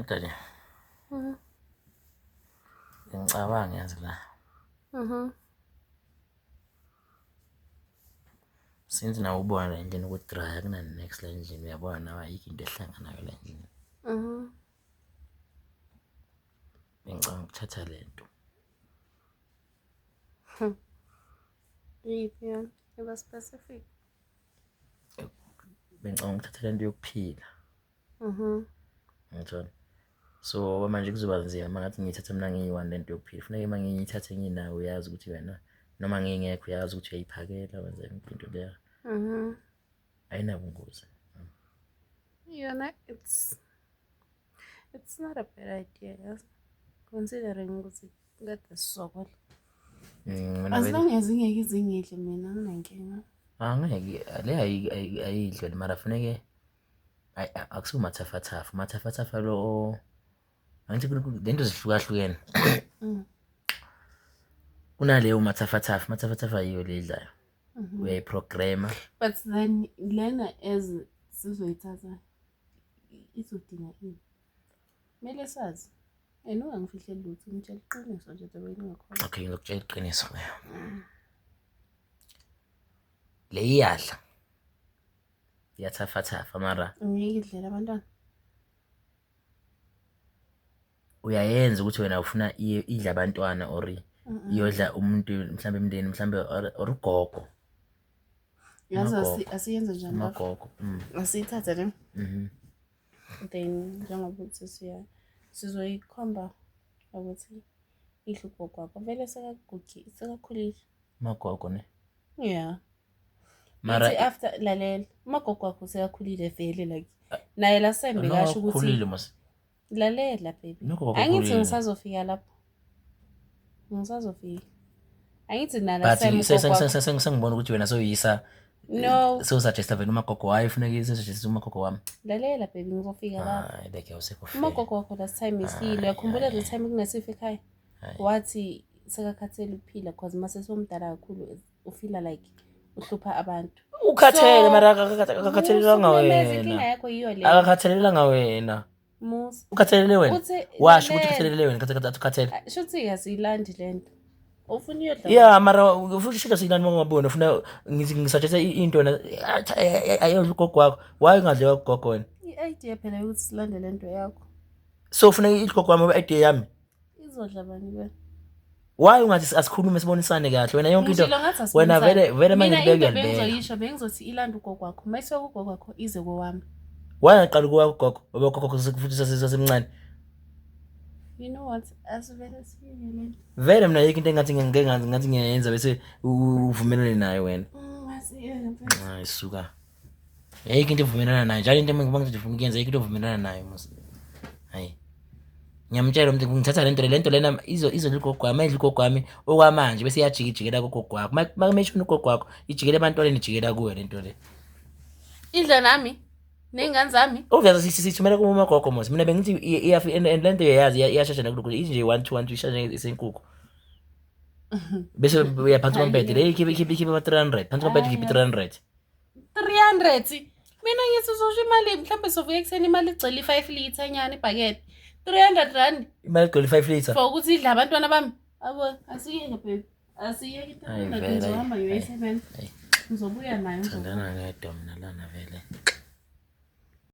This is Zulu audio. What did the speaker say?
Kodwa nje ngicabanga yazi la. Since nawe ubona la endlini ukuthi dry akuna next la endlini, uyabona nawe ayikho into ehlanganayo la endlini. Bengicabanga ukuthatha le nto. Iyiphi yona? Iba specific. Bengicabanga ukuthatha le nto yokuphila. Ngithola. So manje kuzoba nzima uma ngathi ngiyithatha mina ngiyi-one le nto yokuphila. Funeke uma ngiyithathe nginawe uyazi ukuthi wena noma ngingekho uyazi ukuthi uyayiphakela wenza yonke into leyo. Ayinabungozi. Yona it's not a bad idea, yazi. Considering ukuthi kade sisokola. Mina As vele long as ingeke izingidle mina anginankinga. Angeke le ayidle mara funeke akusiwo mathafathafa, mathafathafa lo angithi le nto zihlukahlukene. Kunaleyo mathafathafa, mathafathafa yiyo le idlayo. Uyayiprograma. But then lena as sizoyithatha izodinga ini? Kumele sazi. And ungangifihleli lutho, ngitshela iqiniso nje the way lingakhona. Okay, ngizokutshela iqiniso. Le iyadla. Iyathafathafa mara Ngeke idlela abantwana. Uyayenza ukuthi wena ufuna idle abantwana or iyodla umuntu mhlambe emndeni mhlambe or ugogo. Yazi Amagogo. Asiyenze njani bafo? Amagogo. Asiyithathe ne? Then njengoba uthi siya sizoyikhomba ukuthi idle ugogo wakho. Vele sekagugi, sekakhulile. Amagogo ne. Yeah. Mara Ithi after lalela, umagogo wakho sekakhulile vele like naye last time No, bekasho ukuthi ukhulile mos. Lalela baby. Umagogo Angithi ukhulile. ngisazofika lapho. Ngisazofika. Angithi na But last time ugogo wakho. sengibona ukuthi wena soyisa No. So suggest vele umagogo wayo funeka suggest umagogo wami. Lalela baby, ngizofika lapho. Hayi beke awusekho fair. Umagogo wakho last time isile, uyakhumbula the time kunesifo ekhaya? Hayi. Wathi sekakhathele ukuphila because mase somdala kakhulu ufila like uhlupha abantu. Ukhathele So, mara akakhathalelanga Musa ukumemeza, wena. inkinga yakho yiyo leyo. Akakhathalelanga wena. Musa. Ukhathalele wena. Uthe Washo ukuthi lalela. ukhathalele wena, khathi khathi ukhathele. Ah, shuthi asiyilandi lento. Ufuna iyodla. Yeah, mara ufuna shida siyilandi mangabona ufuna ngisuggest into wena ayodla ugogo wakho. Why ungadliwa ugogo wena? I-idea phela yokuthi silande lento yakho. So ufuna igogo wami idea yami. Izodla bani wena? Why ungathi asikhulume sibonisane kahle wena yonke into Ngishilo ngathi wena asibonisane. vele vele Mina manje into ngibeka uyalibeka. bengizoyisho bengizothi ilanda ugogo wakho. Mayisuka ugogo wakho ize kowami. Why ngaqala kuwa ugogo? Ngoba ugogo futhi sasemncane. You know what? Asivele siyeke lento. Vele mina yikho into engathi ngeke ngathi ngiyayenza bese uvumelane nayo wena. Asiyeke mfethu. Hayi suka. Yayikho into evumelana nayo. Njalo into engibona ukuthi ngifuna ukuyenza yikho into evumelana nayo mos. Hayi. Ngiyamtshela umuntu ngithatha lento lento lena izo izo ugogo wami ayidla ugogo wami okwamanje bese iyajikijikela kugogo wakho. Makumeshona ugogo wakho ijikele ebantwaneni ijikela kuwe lento le. Idla nami ney'ngane zami. Obviously sithumela kuma magogo mos. Mina bengithi iyafi and lento uyayazi iyashesha nakulokhu ithi nje 1 2 1 2 ishesha isenkukhu. Bese uya phansi kombhede le ikhiphe ikhiphe ikhiphe ama 300 phansi kombhede ikhiphe 300. 300. Mina ngithi uzosho imali mhlawumbe sovuka ekuseni imali igcwele i-5 litre nyana ibhakede. 300 rand Imali egcwele 5 litre. for ukuthi idle abantwana bami. Abo asiyeke baby. Asiyeke Hayi, 300 vele, ngizohamba hayi, ngiyoyisebenza. hayi. Ngizobuya nayo. Thandana ngedwa mina lana vele.